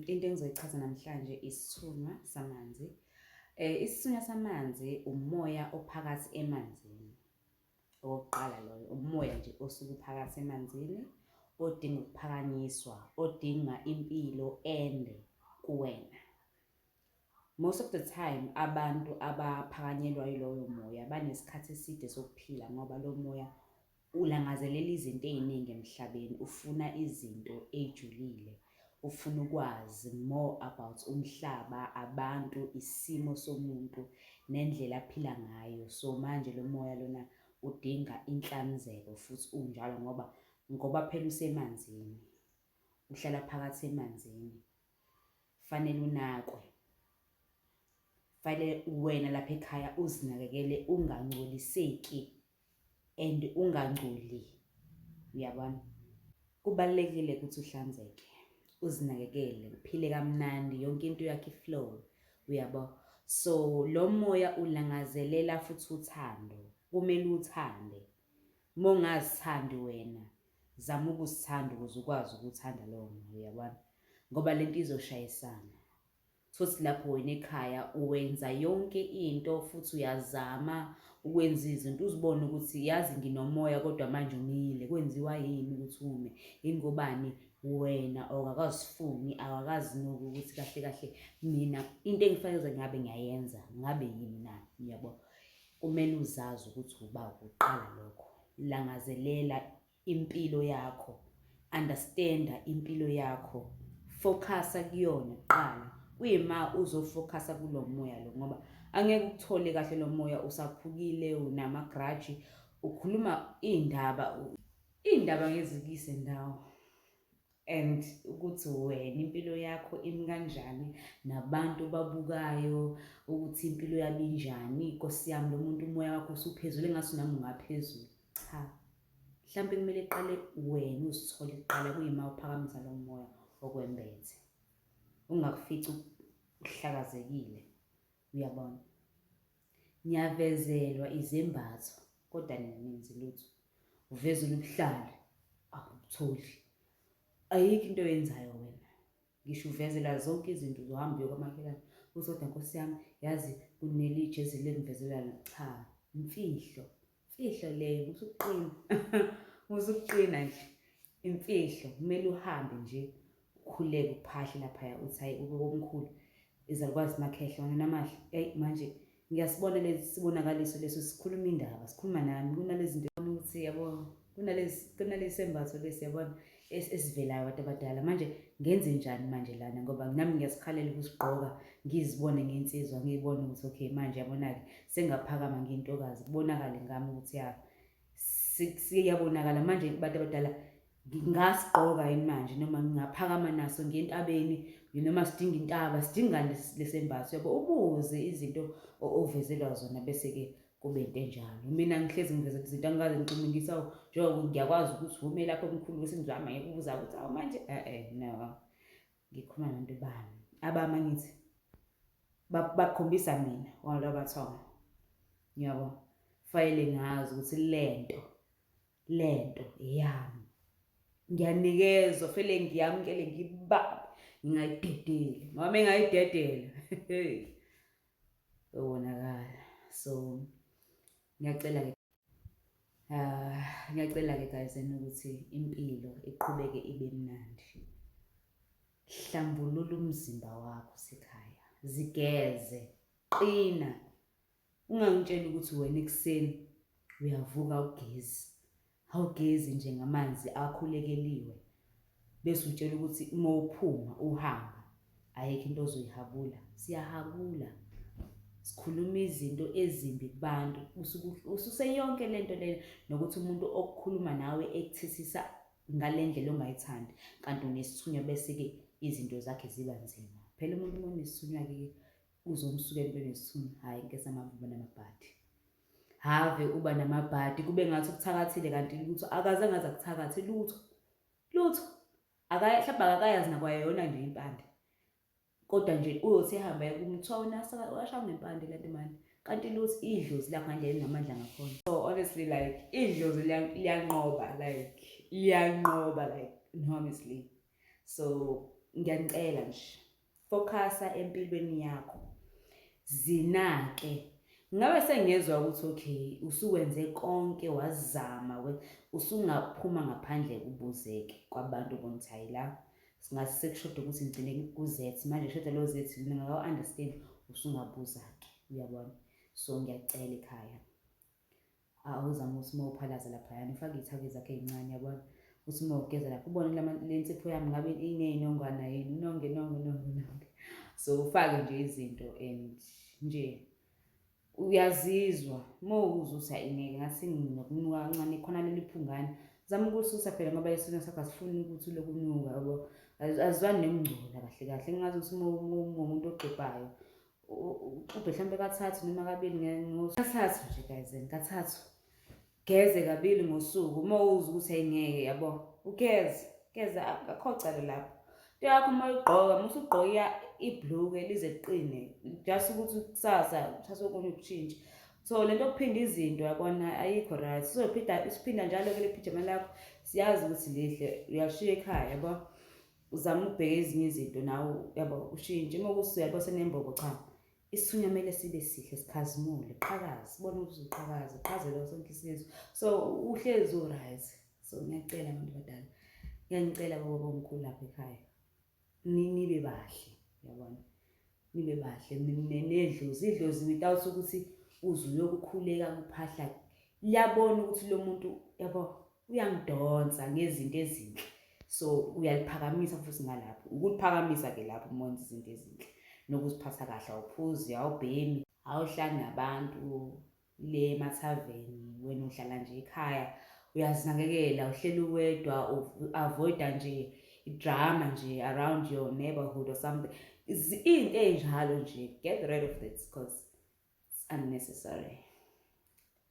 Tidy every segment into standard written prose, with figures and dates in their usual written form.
Into engizoyichaza namhlanje isithunywa samanzi. Isithunywa samanzi umoya ophakathi emanzini. Okokuqala loyo, umoya nje osuke uphakathi emanzini odinga ukuphakanyiswa, odinga impilo ende kuwena. Most of the time abantu abaphakanyelwa yiloyo moya banesikhathi eside sokuphila ngoba lo moya ulangazelela izinto ey'ningi emhlabeni, ufuna izinto ey'julile, ufuna ukwazi more about umhlaba, abantu, isimo somuntu nendlela aphila ngayo. So manje lo moya lona udinga inhlanzeko futhi unjalo ngoba phela usemanzini, uhlala phakathi emanzini. Fanele unakwe. Fanele wena lapha ekhaya uzinakekele ungangcoliseki and ungangcoli. Uyabona? Kubalulekile ukuthi uhlanzeke, uzinakekele, uphile kamnandi, yonke into yakho i-flow. Uyabo? So lo moya ulangazelela futhi uthando. Kumele uthande. Uma ungazithandi wena, zama ukuzithanda ukuze ukwazi ukuthanda lowo moya, uyabona? Ngoba lento izoshayisana. Futhi lapho wena ekhaya uwenza yonke into futhi uyazama ukwenza izinto uzibone ukuthi yazi nginomoya kodwa manje umile. Kwenziwa yini ukuthi ume? Ingobani wena awukakazifuni, awakazinuki ukuthi kahle kahle mina into engifanele ngabe ngiyayenza ngabe yini na? Uyabo? Kumele uzazi ukuthi uba kuqala lokho. Langazelela impilo yakho, understand-a impilo yakho, focus-a kuyona kuqala. Kuyima uzo-focus-a kulo moya lo ngoba angeke ukuthole kahle lo moya usaphukile, unamagraji, ukhuluma iy'ndaba, iy'ndaba ngeke zikuyise ndawo. And ukuthi wena impilo yakho imi kanjani nabantu obabukayo ukuthi impilo yabo injani. Nkosi yami lo muntu umoya wakho usuphezulu engathi nami ungaphezulu. Cha, mhlampe kumele kuqale wena uzithole kuqala kuyima uphakamisa lo moya okwembethe. Ungakufici uhlakazekile, uyabona. Niyavezelwa izembatho kodwa nina nenzi lutho. Uvezela ubuhlali, awubutholi. Ayikho into oyenzayo wena. Ngisho uvezela zonke izinto uzohamba uye kwamakhelwane uthi kodwa nkosi yami yazi kunelijezi lengivezela lona. Cha, imfihlo. Imfihlo leyo usuqina. Usuqina nje. Imfihlo kumele uhambe nje ukhuleke uphahle laphaya uthi hayi ube komkhulu izalukwazi makhehla wena namahle. Eyi manje ngiyasibona lesi sibonakaliso leso sikhuluma indaba sikhuluma nami kunalezi zinto ukuthi yabo kunalesi kunalesi sembatho lesi yabona esivelayo abantu abadala manje ngenze njani manje lana ngoba nami ngiyasikhalela ukusigqoka ngizibone nginsizwa ngiyibone ukuthi okay manje yabona-ke sengaphakama ngiyintokazi kubonakale ngami ukuthi ya siyabonakala manje abantu abadala ngingasigqoka yini manje noma ngingaphakama naso ngiye entabeni noma sidinga intaba sidingani lesembatho yabo ubuze izinto ovezelwa zona bese-ke kube into enjalo. Mina ngihlezi ngiveza izinto angikaze ngixume ngithi awu njengoba ngiyakwazi ukuthi ume lapho omkhulu bese ngizama ngikubuza ukuthi awu manje eh no. Ngikhuluma nabantu bami. Abami angithi bakhombisa mina wona bathonga. Ngiyabo. Fayele ngazi ukuthi lento lento eyami. Ngiyanikezwa fele ngiyamukele ngibambe ngingayidedeli. Ngoba mengayidedela. Yobonakala. So ngiyacela ke ngiyacela ke guys ukuthi impilo iqhubeke ibe mnandi. Hlambulula umzimba wakho sekhaya. Zigeze, qina. Ungangitsheli ukuthi wena ekuseni uyavuka awugezi. Awugezi nje ngamanzi akhulekeliwe bese utshela ukuthi uma uphuma uhamba ayikho into ozoyihabula. Siyahabula. Sikhuluma izinto ezimbi kubantu. Ususe yonke le nto le nokuthi umuntu okukhuluma nawe ekuthethisa ngale ndlela ongayithandi kanti unesithunywa bese-ke izinto zakhe ziba nzima. Phela umuntu uma unesithunywa-ke uzomsukela into enesithunywa, hhayi nkesama uba namabhadi. Have uba namabhadi kube ngathi ukuthakathile kanti lutho akaze ngaze akuthakathe lutho lutho akaya mhlawumbe akakayazi nakwayona nje impande kodwa nje uyothi ehamba kuthiwa wena washaya ngempande lento mani kanti lutho idlozi lakho ngendlela elinamandla ngakhona. So honestly like idlozi liyanqoba like liyanqoba like honestly. So Ngiyanicela nje, focusa empilweni yakho, zinake. Ngabe sengiyezwa ukuthi okay, usuwenze konke, wazama, usungaphuma ngaphandle ubuzeke kwabantu, ubona ukuthi hayi, la singase sekushoda ukuthi ngigcine ku-Z, manje kushoda lo Z, mina ngakawu-understand, usungabuza-ke, uyabona. So ngiyacela ekhaya, awuzame ukuthi uma uphalaza laphayana ufake iy'thako zakho ey'ncane, yabona, uthi uma ugeza lapho ubone le nsipho yami ngabe iney'nongwana yini, nonge nonge nonge nonge. So ufake nje izinto and nje uyazizwa uma uzwa ukuthi hayi, ngeke, ngathi nginokunuka kancane khona leli phungane, zama ukulisusa phela, ngoba isithunywa sakho asifuni ukuthi uloku unuka, yabo, azizwani nokungcola kahle kahle. Ngingazi ukuthi uma ungumuntu ogxubhayo, uxubhe mhlawumbe kathathu noma kabili, kathathu nje guys, and kathathu, geze kabili ngosuku. Uma uzwa ukuthi ayingeke, yabo, ugeze, geze, akho cala lapho. Into yakho uma uyigqoka, uma usugqoka ibhluke lize liqine, just ukuthi kusasa uthathe okunye ukushintshe. So lento yokuphinda izinto, yabona, ayikho right. Sizophinda isiphinda njalo-ke le phijama lakho, siyazi ukuthi lihle, uyashiya ekhaya, yabo, uzama ukubheka ezinye izinto nawe, yabo, ushintshe. Uma kuthi uyabo senembobo, cha, isithunywa kumele sibe sihle, sikhazimule, qhakaze, sibone ukuthi uqhakaze, uqhazele sonke isizwe, so uhlezi u-right. So ngiyacela abantu badala, ngiyanicela baba omkhulu lapha ekhaya, nibe bahle, yabona, nibe bahle nedlozi. Idlozi without ukuthi uze uyokukhuleka kuphahla, liyabona ukuthi lo muntu, yabo, uyangidonsa ngezinto ezinhle, so uyaliphakamisa futhi ngalapho, ukuliphakamisa-ke lapho uma wenza izinto ezinhle nokuziphatha kahle, awuphuzi, awubhemi, awuhlali nabantu le emathaveni, wena uhlala nje ekhaya, uyazinakekela, uhleli wedwa, avoida nje idrama nje around your neighborhood or something, into ey'njalo nje. Get rid of it because it's unnecessary.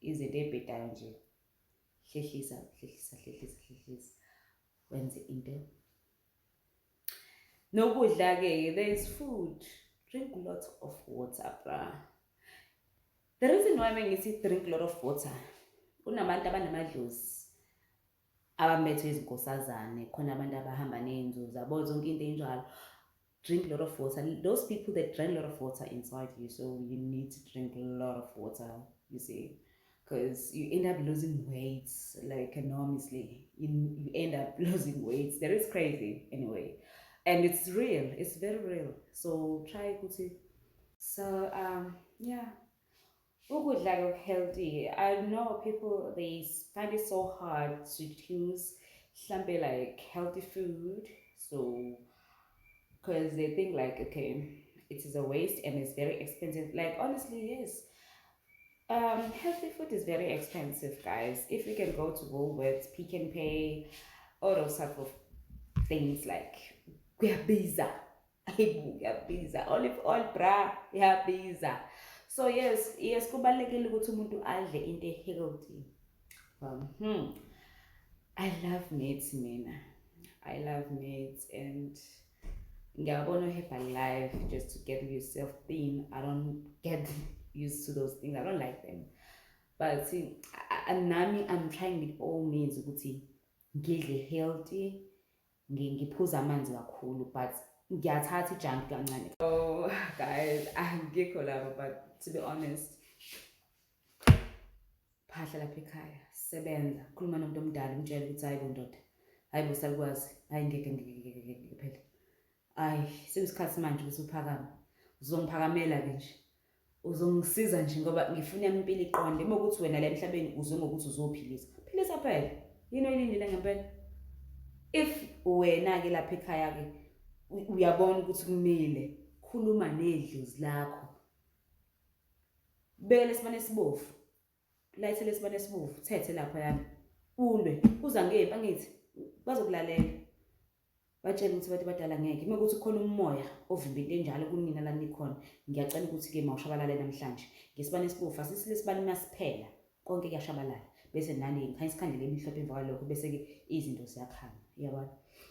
Izinto ey'bhedayo nje, hlehlisa, hlehlisa, hlehlisa, hlehlisa, wenze into. Nokudla-ke, there is food. Drink lot of water, bra. The reason why mengithi drink lot of water, kunabantu abanamadlozi abamethwe izinkosazane, khona abantu abahamba ney'nzuzo, yabo, zonke into ey'njalo. Drink a lot of water. Those people that drink a lot of water inside you, so you need to drink a lot of water, you see, because you end up losing weight like enormously. You end up losing weight. That is crazy anyway, and it's real, it's very real. So try ukuthi, so yeah, ukudla healthy. I know people, they find it so hard to choose mhlambe like healthy food, so because they think like, okay, it is a waste and it's very expensive. Like, honestly, yes, healthy food is very expensive, guys. If you can go to Woolworths, Pick and Pay, all those type of things, like, kuyabiza. Hayibo, kuyabiza. Olive oil, bra, iyabiza. So yes, kubalulekile ukuthi umuntu adle into healthy. I love meat mina. I love meat and ngiyabona Herbalife just to get yourself thin. I don't get used to those things. I don't like them. But see, nami I'm trying with all means ukuthi ngidle healthy, ngiphuza amanzi kakhulu, but ngiyathatha i-junk kancane. Oh guys, angikho lapho, but to be honest, phahla lapha ekhaya, sebenza, khuluma nomuntu omdala, umtshele ukuthi hayi bo ndoda, hayi bo salukwazi, hayi ngeke, ngeke, ngeke, ngeke phela. Hayi, sekuyisikhathi manje ukuthi uphakame. Uzongiphakamela-ke nje. Uzongisiza nje ngoba ngifuna yami impilo iqonde. Uma ukuthi wena la emhlabeni uze ngokuthi uzophilisa. Philisa phela. Yini oyilindile ngempela? If wena-ke lapha ekhaya-ke uyabona ukuthi kumile, khuluma nedlozi lakho. Beka lesibane esibovu. Layithele isibane esibovu, thethe lapha yana. Ulwe, uza ngempi angithi bazokulalela. Batshele ukuthi abantu badala ngeke. Uma kuthi khona umoya ovimba into enjalo kunina la nikhona, ngiyacela ukuthi-ke mawushabalale namhlanje. Ngesibane esibovu, asisi lesibane masiphela, konke kuyashabalala. Bese nani ngikhanyisa ikhandlela elimhlophe emva kwalokho, bese-ke izinto ziyakhanya. Uyabona?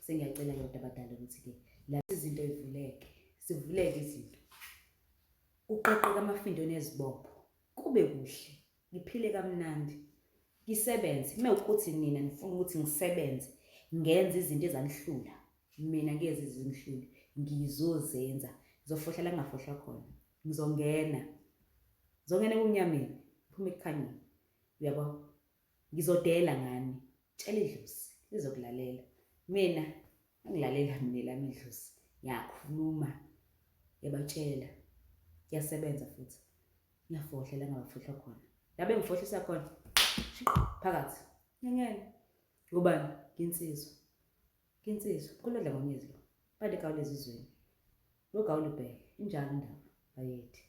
Sengiyacela-ke abantu abadala ukuthi-ke la izinto ivuleke, sivuleke izinto. Uqaqeke amafindo nezibopho. Kube kuhle, ngiphile kamnandi, ngisebenze. Uma ukuthi nina nifuna ukuthi ngisebenze, ngenze izinto ezanihlula. Mina ngeke zingihlule, ngizozenza. Ngizofohla la ngingafohlwa khona. Ngizongena. Ngizongena ebumnyameni, ngiphume ekukhanyeni. Uyabo? Ngizodela ngani. Tshela idlozi lizokulalela. Mina angilalela mina elami idlozi. Ngiyakhuluma. Ngiyabatshela. Kuyasebenza futhi. Ngiyafohla la ngingafohlwa khona. La bengifohlisa khona. Phakathi. Ngiyangena. Ngobani? Nginsizwa. Nginsizwa. Kulodla ngonyezi lo. Bade gawule ezizweni. Lo gawule ubheke. Injalo indaba. Bayethi.